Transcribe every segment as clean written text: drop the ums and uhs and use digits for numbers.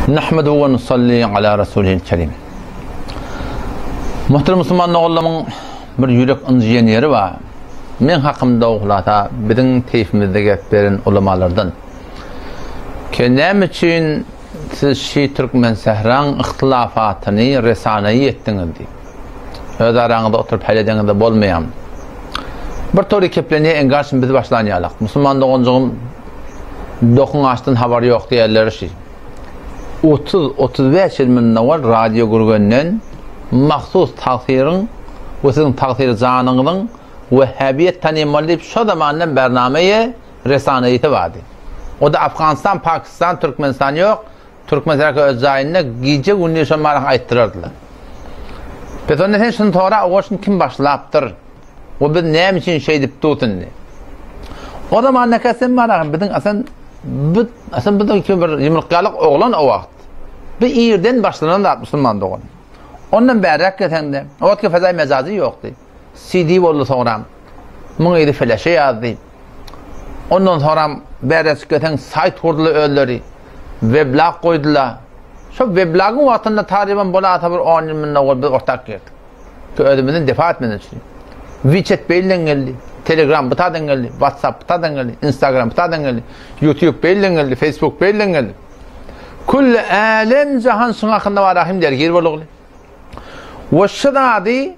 Nahmeduhu we nusalli ala rasulihil kerim. Muhterem musulman doganlarymyň bir ýürek ynjyýan ýeri bar. Men hakymda hulasa biziň teýfimizde gep beren ulamalardan. Ke näme üçin siz şi türkmen sähraň yhtylafatyny resanaýy etdiňiz diýip. Öz araňyzda oturyp hal edeňizde bolmaýarmy? Bir tory keplenýär engaşyn biz başlan ýalak. Musulman doganjygym Dokuň açdan habary ýok diýerleri şi. 30, 35 ýyl mundan owal Radio Gürgenden mahsus tagsyryň we siziň tagsyry janyňyzyň wehhabiýet tanymaly diýip şo zamandan bernameýe resanaýysy bardy. O-da Afganistan, Pakistan, Türkmenistan ýok. Türkmen serki öz jaýynda gije gündiz şo marah aýtdyrardylar. Pes onda sen şuny sora, o şuny kim başlapdyr? We biz näme üçin şeýdip durus indi? O zaman ne sen marah biziň asan bu asan biziň üçin bir ýumrukýalyk oglan o wagt. Bu irden başlanan zat musulman dogan. Ondan bäräk gelseňde, o wagtky fezaý mejazy ýokdy. CD boldy soňram. Muň yzy fleşe ýazdy. Ondan soňram bäräk gelseň saýt gurdular özleri. Weblag goýdular. Şo weblagyň wagtynda taryban bolasa bir 10 ýyl mundan owal biz ortak girdik. Ki özümizden defa etmeden üçin. WeChat beýlden geldi, Telegram bu tadan geldi, WhatsApp bu tadan geldi, Instagram bu tadan geldi, YouTube beýlden geldi, Facebook beýlden geldi. Külli älem jahan şuň hakynda bar ahim dergir bolugly. We şu zady,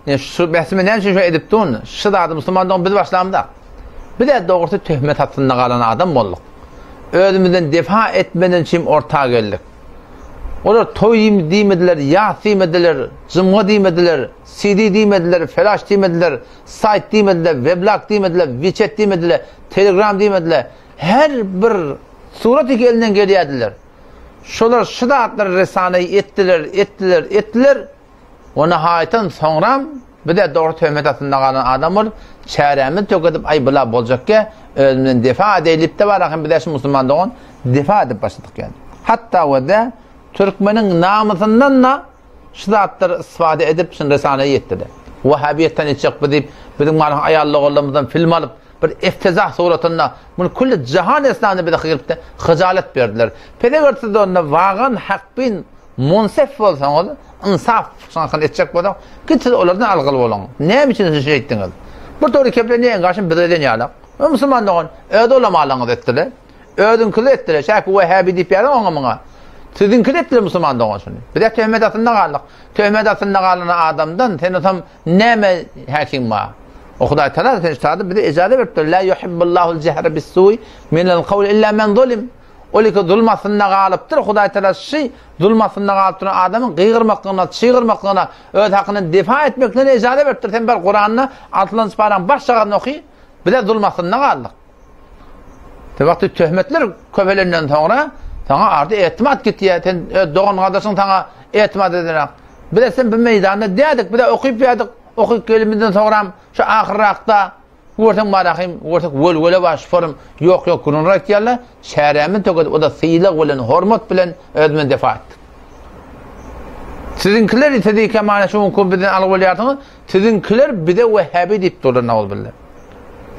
yani şu bäsimi näme üçin şu edip durun? Şu zady musulman dogan biz başlamda. Biz de dogrusy töhmet astynda galan adam bolduk. Özümizden defa etmeden üçin orta geldik. Olar toý diýmediler, ýas diýmediler, jumga diýmediler, CD diýmediler, flash diýmediler, saýt diýmediler, weblog diýmediler, WeChat diýmediler, Telegram diýmediler. Her bir surat iki elinden gelýärdiler. Şolar şu zatlary resanaý etdiler, etdiler, etdiler. We nihaýatyn soňram bize dogry töhmet astynda galan adam bolup, çärämizi tökedip, aý bula boljakkä, özümizden defa edeýlipde bar ahym bize şu musulman dogan defa edip başladyk ýaly. Hatda we-de türkmeniň namysyndan-da şu zatlary istifade edip, şuny resana ýetdiler. Wahhabiýetden etjek bu diýip, biziň malyň aýal doganlarymyzdan film alyp, bir eftizah suratynda muny külli jahan esnasynda bize gelip-de hyjalat berdiler. Pes eger siz onda wagan hakbin Munsef bolsaňyz, ynsap şaňkyny etjek bolsaň, git siz olardan algyly boluň. Näme üçin siz şeýtdiňiz? Bir tory kepler neýin garşy biz eden ýaly. O musulman dogan, öz ulamalaryňyz etdiler. Özüňkiler etdiler. Şäki Wehhabi diýip ýazyň oňa muňa. Siziňkiler etdiler musulman dogan şuny. Biz töhmet astynda galdyk. Töhmet astynda galan adamdan sen otam näme häkim bar? O Hudaý Taala sen şu bize ejaza beripdir. La yuhibbullahul jehre bis-su'i minel kawli illa men zulim. Ol iki zulum astynda galypdyr. Hudaý Tagala şy zulum astynda galyp duran adamyň gygyrmaklygyna, çygyrmaklygyna, öz hakyny defa etmekligine ejaza beripdir. Sen bar Kuranda altynjy paraň başjagazyny oky. Bizler zulum astynda galdyk. Te wagty töhmetler köpelenden soňra saňa ardy etimat gitýär. Sen öz dogan gardaşyň saňa etimat edenak. Biz sen bu meýdanda dädik, bize okyp ýadyk. Okyp gelimizden soňram şu ahyrrakda Görseň barahym, görsek welwele bar şu forum, ýok ýok gürrüňler aýtýarlar, çärämizi tökedip o-da sylag bilen, hormat bilen özümizi defa etdik. Siziňkiler siz iki mana şu günki bizden alyp bolýarsyňyz, siziňkiler bize wehhabi diýip durlar nauzbillah.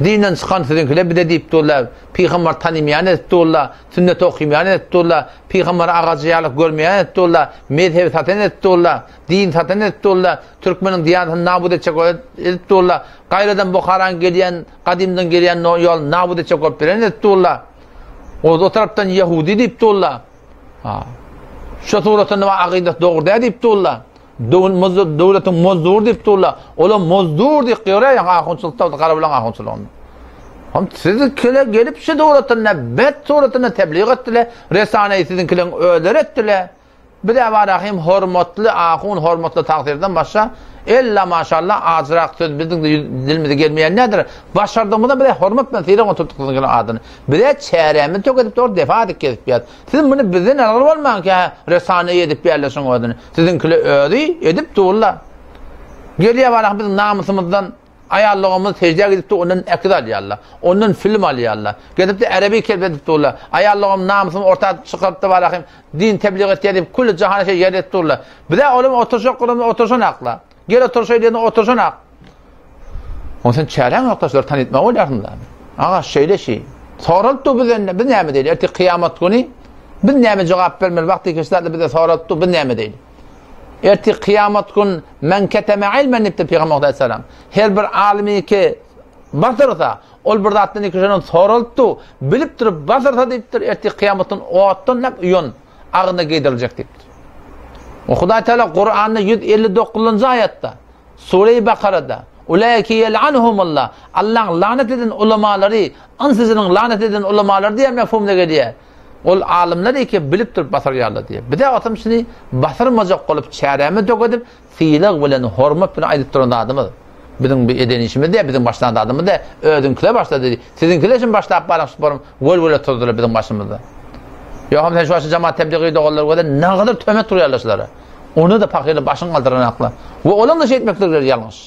Dinden çykan siziňkiler bize diýip durlar, pygamber tanymýan edip durlar, sünnet okymýan edip durlar, pygamber agajy ýalyk görmeýän edip durlar, mezhebi satan edip durlar, din satan edip durlar, türkmeniň diýanatyny nabut etjek edip durlar. Gaýradan Buharaň gelýän, gadymdan gelýän ýol nabut etjek bolup bilen edip durlar. O, o tarapdan ýehudi diýip durlar. Ha. Şu suratynda bar agydat dogry däl diýip durlar. Döwletiň mozdur diýip durlar. Olar mozdur diýip görýär, ýa ahunçylykda, garabulan ahunçylygynda. Hem siziňkiler gelip şu suratynda, bet suratynda tebliğ etdiler. Resaneyi siziňkileň özleri etdiler. Biz-ä Barahym hormatly ahun hormatly tagsyrdan başga ella maşalla ajyrak söz biziň-de dilimize gelmeýän nädir? Başardygymyzdan biz-ä hormat bilen sylag oturtdyk siziňkiniň adyny. Biz-ä çärämizi tökedip dogry defa edip gezip ýat. Siz muny bizden algyly bolmaň ki hä resane edip ýärler şuň özüni. Siziňkile özi edip durlar. Gelýär Barahym biziň namysymyzdan Aýallygymyz seždä gidipdi, ondan äkiz alýarlar. Ondan film alýarlar. Gezipdi ärebi kelp edip durlar. Aýallygym namysyny orta çykarypdy barahym, din tebliğ etýär diýip külli jahana şeý ýer edip durlar. Bizä olam oturşak olam oturşanaklar. Gel oturşaý diýende oturşanak. Onda sen çäräň ýokda şulary tanytmaly bolýarsyň da. Aga şeýle şi. Soralyp dur bizden, biz näme diýeli? Ertir kyýamat güni. Biz näme jogap bermeli? Wagty şu zatlar bize soralypdy, biz näme diýeli? Ertir kyýamat gün men keteme ilmen diýipdir Pygamber aleyhisselam. Her bir alymy ki basyrsa, ol bir zatdan iki şondan soralypdy, bilip durup basyrsa diýipdir, ertir kyýamat gün otdan näp uýan agyna geýdiriljek diýipdir. O Hudaý Teala Kur'anda 159-njy aýatda Sure-i Bakarada Ulaike yel'anuhumullah Allaň lanet eden ulamalary, ynsijiniň lanet eden ulamalary diýen mefhumda gelýär. Ol alymlar eke bilip durup basyrýarlar diýýär. Bize otam şuny basyrmajak bolup çärämizi dökedip, sylag bilen, hormat bilen aýdyp duran zadymyz. Biziň bu eden işimiz däl, biziň başlan zadymyz däl. Özüňkiler başlady. Siziňkiler şuny başlap baryň şu borum wel-wele turdular biziň başymyzda. Ýogsam sen şu başda jamaat tebligy doganlar göze nagadyr töhmet urýarlar şulara. Onda-da pahyrlar başyny galdyranaklar. We olaň da şeýtmekleri ýalňyş.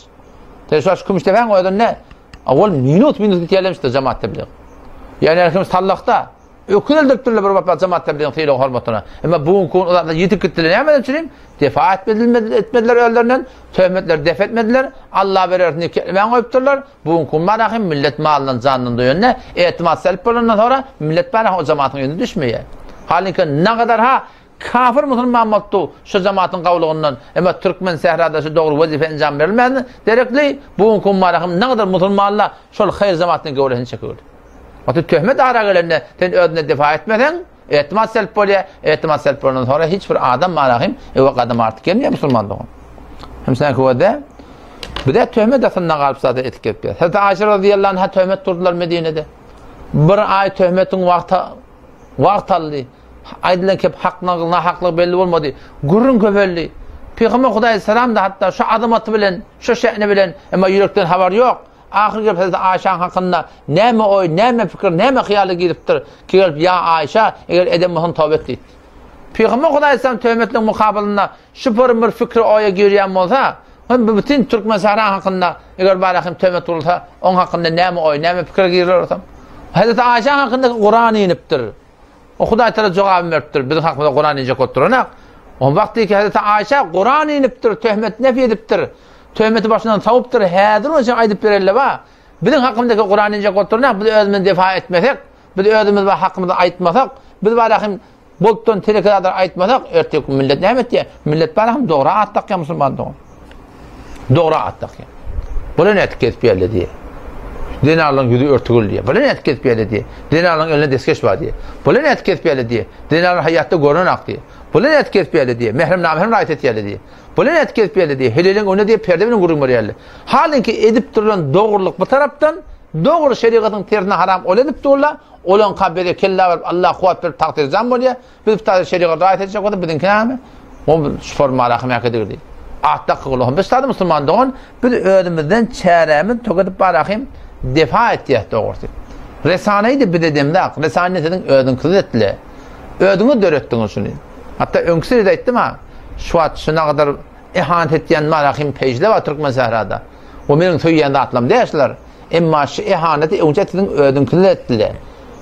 Sen şu Kümüşdepäň özünde owal minut-minut gitýärlermişdi jamaat tebligy. Ýöne her kim sallahda öküz öldüripdirler bir wagtlar jamaat tebligiň sylag hormatyna. Emma bu günki gün o zatlar ýitip gitdiler. Nämeden üçin? Defa etmediler özlerinden, töhmetleri def etmediler. Allah berer diýip ketmän goýupdyrlar. Bu günki gün barahym millet malyndan janyndan doýanda, etimat selp bolandan soňra millet barahym o jamatyň ýüzüne düşmeýär. Halinki nagadar ha Kafir musulman bolupdy şu jamatyň gawlugyndan. Emma türkmen sährada şu dogry wezipe enjam berilmändir. Derekli bu günki gün nagadar musulmanlar şol haýyr jamatyň göwresini çekigirdi. Wagty töhmet ara gelende sen özüne defa etmeseň, etimat selp bolýar. Etimat selp bolandan soňra hiç bir adam marahym ewe gadam artyk gelmeýär musulman dogan. Hem sen köwede bize töhmet astynda galyp zat etip gelipdir. Hazreti Aişe radıyallahu anha töhmet durdular Medinede. Bir aý töhmetiň wagty wagt aldy. Aýdylan kep haklygy, nahaklygy belli bolmady. Gürrüň köpeldi. Pygamber Hudaý salam-da hatda şu azamaty bilen, şu şäni bilen, emma ýürekden habar ýok. Ahyr gelip Hezreti Aýşaň hakynda näme oý, näme pikir, näme hyýala giripdir ki gelip, Ýa Aýşa, eger eden bolsaň toba et diýipdir. Pygamber Hudaý salam töhmetliň mukabylynda şu bir bir fikri oýa girýän bolsa, hem bu bütin türkmen sähra hakynda eger bara hem töhmet urulsa, oň hakynda näme oý, näme pikire giriler bolsam. Hezreti Aýşaň hakynda Kuran inipdir. O Hudaý Teala jogabyny beripdir. Biziň hakymyzda Kuran injek bolup duranak. O wagtky Hezreti Aýşa Kuran inipdir, töhmet nefi edipdir. Töhmeti başyndan sowupdyr, häzir onça aýdyp berelle ba. Biziň hakymyzdaky Kuran injek bolup duranak, biz özümizi defa etmesek, biz özümiz ba hakymyzy aýtmasak, biz bara hem bolupdan teleke zatlar aýtmasak, erteki gün millet näme etýär? Millet bara hem dogra at dakýar musulman dogan. Dogra at dakýar. Bular nätip gezip ýerle diýýär. Zenanlaryň ýüzi örtügül diýýär. Bular nätip gezip ýerle diýýär. Zenanlaryň elinde deskeş bar diýýär. Bular nätip gezip ýerle diýýär. Zenanlar haýatda görnenak diýýär. Bular nätip gezip ýerle diýýär. Mährem namährem raýat etýärler diýýär. Bular nätip gezip ýerle diýýär. Heleliň öňünde diýýär, perde bilen gürrüň berýärler. Halinki edip durulan dogrulyk bu tarapdan, dogry şerigatyň tersine haram ol edip durlar. Olaňka berekella berip, Allah kuwwat berip tagtyrjan bolýar. Biz bu taýda şerigat raýat etjek bolsak, biziňki näme? O şu formala hem äkedigdi. Atda kygyl. Biz sada musulman dogan, biz özümizden çärämiz tökedip barahym defa etýäs dogrusy. Resaneýdi bize demdak. Resane siziň özüňkiz etdiler. Özüňiz döretdiňiz şuny. Hatda öňküsi de aýtdym ha. Şu wagt şuna kadar ihanet etýän marahym pejle bar Türkmen sährada. O meniň söýýän zatlarym däl şular. Emma şu ihaneti öňçe siziň özüňkiz etdiler.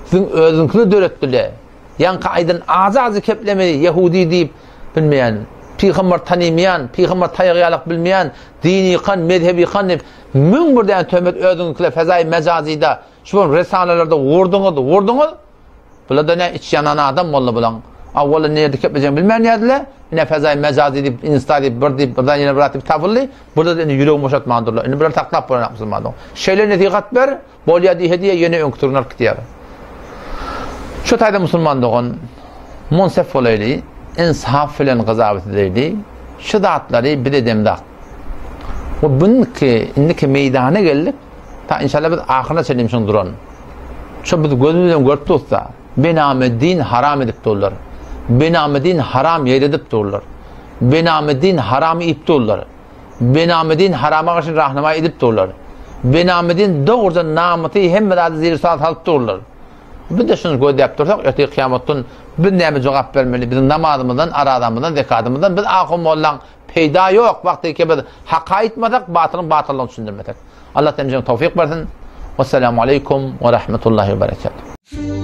Siziň özüňkiz döretdiler. Ýaňky aýdan ajy-ajy keplemi ýehudi diýip bilmeýän, pygamber tanymaýan, pygamber taýagy ýalak bilmeýän, dini ýykan, mezhebi ýykan diýip, 1001 däne töhmet özüňinkile fezaýy mejazyda şu bir resalelarda wurduňyz, wurduňyz. Bular-da ne iç ýanan adam boldy bulaň. Awwala nirde keplejegini bilmän ýärdiler. Ine fezaýy mejazy diýip, insta diýip, bir diýip, birden ýene bir zat diýip tapyldy. Burada-da indi ýüregini boşatman durlar. Indi bular saklap bolanok musulmanlygy. Şeýle nesihat ber, Bolýa diýse diýe ýene öňki turuny alyp gidýär. Şu taýda musulman dogan munsef bolaýly, insaf bilen gyzawet edeýli. Şu zatlary biz edemzak. We bundiki indiki meýdana geldik. Ta inşallah biz ahyryna çenli şuň duran. Şu biz gözümiz bilen görüp dursa, bename din haram edip durlar. Bename din haram ýeredip durlar. Bename din haram iýip durlar. Benamidin harama garşy rahnama edip durlar. Benamidin dogrudan namysy hemme zady zir-sual salyp durlar. Biz-de şuny gözläp dursak, ertir kyýamat gün biz näme jogap bermeli? Biziň namazymyzdan, arazamyzdan, zekatymyzdan biz ahun mollaň peýda ýok. Wagty ki biz haka aýtmasak, batylyň batyllygyny düşündirmesek. Allah hemmämize towfyk bersin. Wessalamu aleýkum we rahmetullahi we berekatuh.